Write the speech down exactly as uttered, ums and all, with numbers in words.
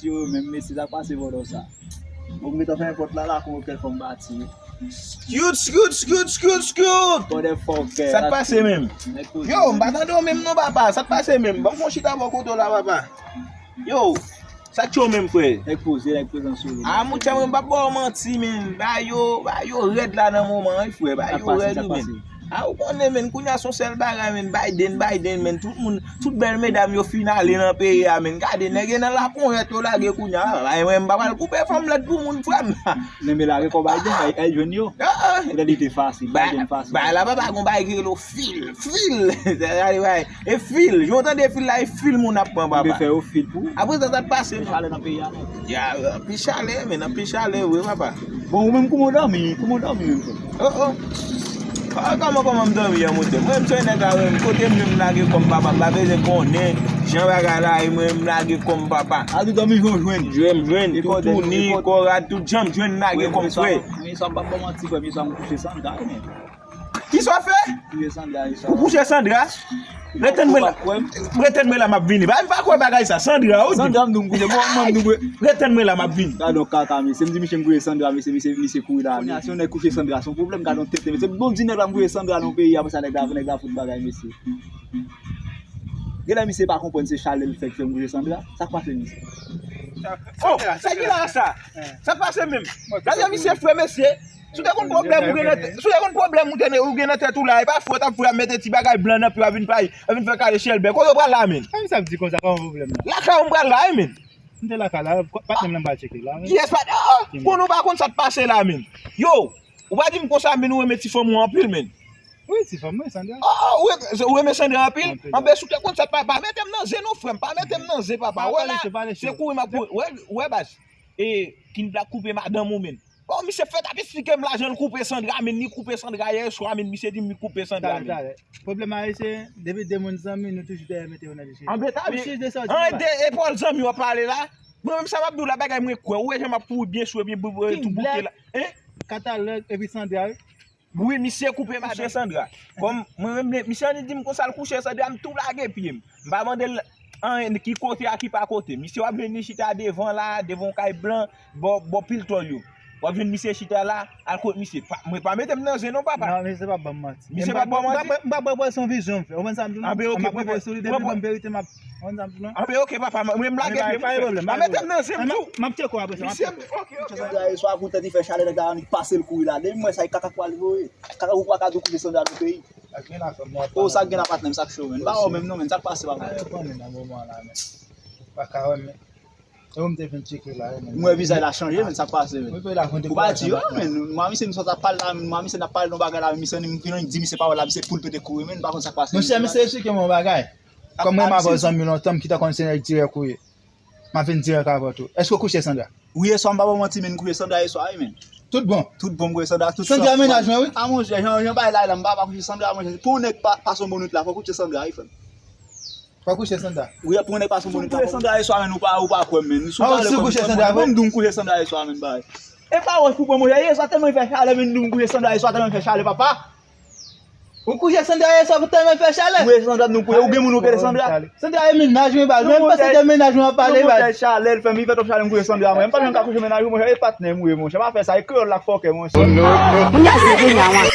Yo menm, mesye, sa k pase bòdò sa? Bon, m gentan fèmen pòt la, la, kon kèk fòm bati. Skyut, skyut, skyut, skyut, skyut! Bòdè fòkè. Sa k pase menm? Yo, m pa tande w menm non, papa. Sa k pase menm? Ban m fè yon chita bò kote w la, papa. Yo, sa k tye w menm, frè? Nèg poze, nèg prezan sou li. Ah, monchè, mwen m p ap ba w manti, menm. Ba yo, ba yo rèd la nan moman, wi, frè. Ba yo rèd, wi, menm. Ah, ou konnen, menm, kounye a se yon sèl bagay, menm. Biden, Biden, menm. Tout moun, tout bèl medam yo fin ale nan peyi a, menm. Gade, nèg yo nan laponyèt, yo lage kounye a. Ay, mwen, m pa pral koupe fanm lòt pou moun, frè m. Menm lage kò Biden, ay, ay jwenn yo. Ah, ah. Mentalite fasil, Biden fasil. Bay la, papa, gon bagay ki rele fil, fil. Gade, bay. E fil, jan w tande fil la, e fil moun ap pran, papa. Fè yo fil pou ou. Apre sa, sa t pase, non? Chalè nan peyi a, non? Ya, anpil chalè, men anpil chalè, wi, papa. Bon, ou menm, kouman w dòmi? Kouman w dòmi menm, frè? Oh, oh. Ah, kòman, kòman m dòmi an, monchè? Mwen, m se nèg la, mwen, kote m menm lage kò m, papa, m pa bezwen konnen jan bagay la ye, mwen, m lage kò m, papa. A, ou dòmi jwenn, jwenn. Jwenn, jwenn, toutouni, kò rad, tout jan m jwenn, m lage kò m, frè. Mwen, sa m p ap ba w manti, frè, men sa m kouche Sandra, men. Kisa w fè? Kouche Sandra, kisa w fè? Ou kouche Sandra? Retenn mwen la. Retenn mwen la, m ap vini. Ba, m pa kwè bagay sa. Sandra, ou di. Sandra, m di w m kouche. Bon, mwen, m di w. Retenn mwen la, m ap vini. Gade yon kaka, mesye. M di misye m kouche Sandra, mesye, misye, misye kouri la. Kounye a, si yon nèg kouche Sandra, se yon pwoblèm, gade yon tenten, mesye. Bon, di nèg la m kouche Sandra nan peyi a, apre sa, nèg la, nèg la fout bagay, mesye. Genlè misye pa konprann se chalè l fè k fè m kouche Sandra. Sa k pase, misye? Oh, sa ki la sa? Sa k pase menm? Gade misye, frè, mesye. Si w te konn pwoblèm ou gen nan tèt, si w te konn pwoblèm ou te, ou gen nan tèt ou la, e pa fè w t ap fè mete ti bagay blan nan pye w a vin pale, vin fè kale chèlbè. Kote w pral la, menm? Sa misye ap di konsa, kòman pwoblèm nan? Lakay ou m pral la, wi, menm. M te lakay la, patnè m nan m pral tcheke la, menm. Kiyès patnè? Oh, oh, konnen w pa konn sa k pase la, menm. Yo, ou pa di m konsa, menm, ou renmen ti fanm ou anpil, menm. Wi, ti fanm mwen, Sandra. Oh, oh, ou renmen, ou renmen Sandra anpil? Anpil. Anben, si w te konn sa, pa, pa mete m nan zen non, frè m, pa mete m nan zen, papa. Wè la, se kouri m ap kouri. Wè, wè, baz. E, King Black koupe madanm ou, menm. Bon, misye fèk ap esplike m la jan l koupe Sandra, men li koupe Sandra yè swa, men misye di m li koupe Sandra, men. Talè, talè. Pwoblèm ayisyen, depi de moun zanmi, nou toujou dèyè mete yo nan dechire. Anben, talè. Ou chich de sa w di la. An, de epòl zanmi w ap pale la. Mwen menm sa m ap di w la, bagay mwen kwè. Ou wè jan m ap kouri byen sou, byen bou-, bou-, tou bouke la. Hein? Katalòg epi Sandra, wi. Wi, misye koupe madanm Sandra. Kòm mwen menm, misye annik di m konsa l kouche Sandra, m tou lage pye m. M pa mande l anyen ki kote a ki pa kote. Misye w ap jwenn li chita devan la, devan yon kay blan, bò, bò pil tòl yo. W ap jwenn misye chita la, al kot misye. Pa, mwen pa mete m nan zen non, papa. Non, misye p ap ban m manti. Misye p ap ban w manti? M pa, m pa, m pa, m pa, se yon vizyon m fè. Ou konprann sa m di w? Anben, oke, m ap pran pòz sou li, depi l ban m verite, m ap, ou konprann sa m di w, non? Anben, oke, papa, mwen m lage pye m. Pa mete m nan zen m di w. Pa mete m nan zen m di w. M ap tcheke w apre sa, m ap tcheke w. Misye, oke, oke, oke. Sandra, yè swa, kout tèt li fè chalè, nèg la annik pase l kouri la. Depi m wè sa, e kaka k pral voye. Kaka ou pa ka di w kouche Sandra nan peyi. Sa k gen la, frè m? Oh, sa k gen la, patnè m, sa k cho, menm. M pa wè w menm non, menm. Sa k pase, papa? Sa yo konnen nan moman la, menm. Pa ka wè, men. E ou m te vin tcheke la, menm. M wè vizaj la chanje, menm, sa k pase, menm. Ou pa di yo, menm. Mwen, misye, m sot ap pale la, mwen, misye, n ap pale nan bagay la, menm, misye, m vin di misye pawòl la, misye koul pete kouri, menm, m pa konn sa k pase. Monchè, misye esplike m yon bagay. Kòm mwen, m avè w zanmi lontan, m kite w konn se nèg dirèk ou ye. M ap vin dirèk avè w tou. Èske w kouche Sandra? Wi, yè swa, m pa ba w manti, men, m kouche Sandra yè swa, wi, men. Tout bon? Tout bon, m kouche Sandra, tout sòf. Sandra mennaj mwen, wi. A, monchè, jan, jan bagay la ye la, m pa, pa kouche Sandra, monchè. Pou yon nèg pa, pase yon bon nwit la, fò w kouche Sandra, wi, frè m. Fò w kouche Sandra? Wi, pou yon nèg pase yon bon nwit la, fò w kouche Sandra yè swa, men, ou pa, ou pa kwè m, men. Si w kouche Sandra, vre? Bon, m di w m kouche Sandra yè swa, men, bay. E pa wòch pou pran, monchè, yè swa tèlman fè chalè, men, m di w m kouche Sandra yè swa tèlman fè chalè, papa. Ou kouche Sandra yè swa tèlman fè chalè? Wi, Sandra, nou kouche. Ou gen moun ou rele Sandra? Sandra e mennaj mwen, baz. Mwen menm panse se de mennaj mwen ap pale, baz. Chalè, l fè m, li fè twòp chalè, m kouche Sandra, mwen. M pa janm ka kouche mennaj ou, monchè. E patnè m ou ye, monchè. Pa fè sa, e kreyòl la k fòkè, monchè. Ou ka se jenya, wan.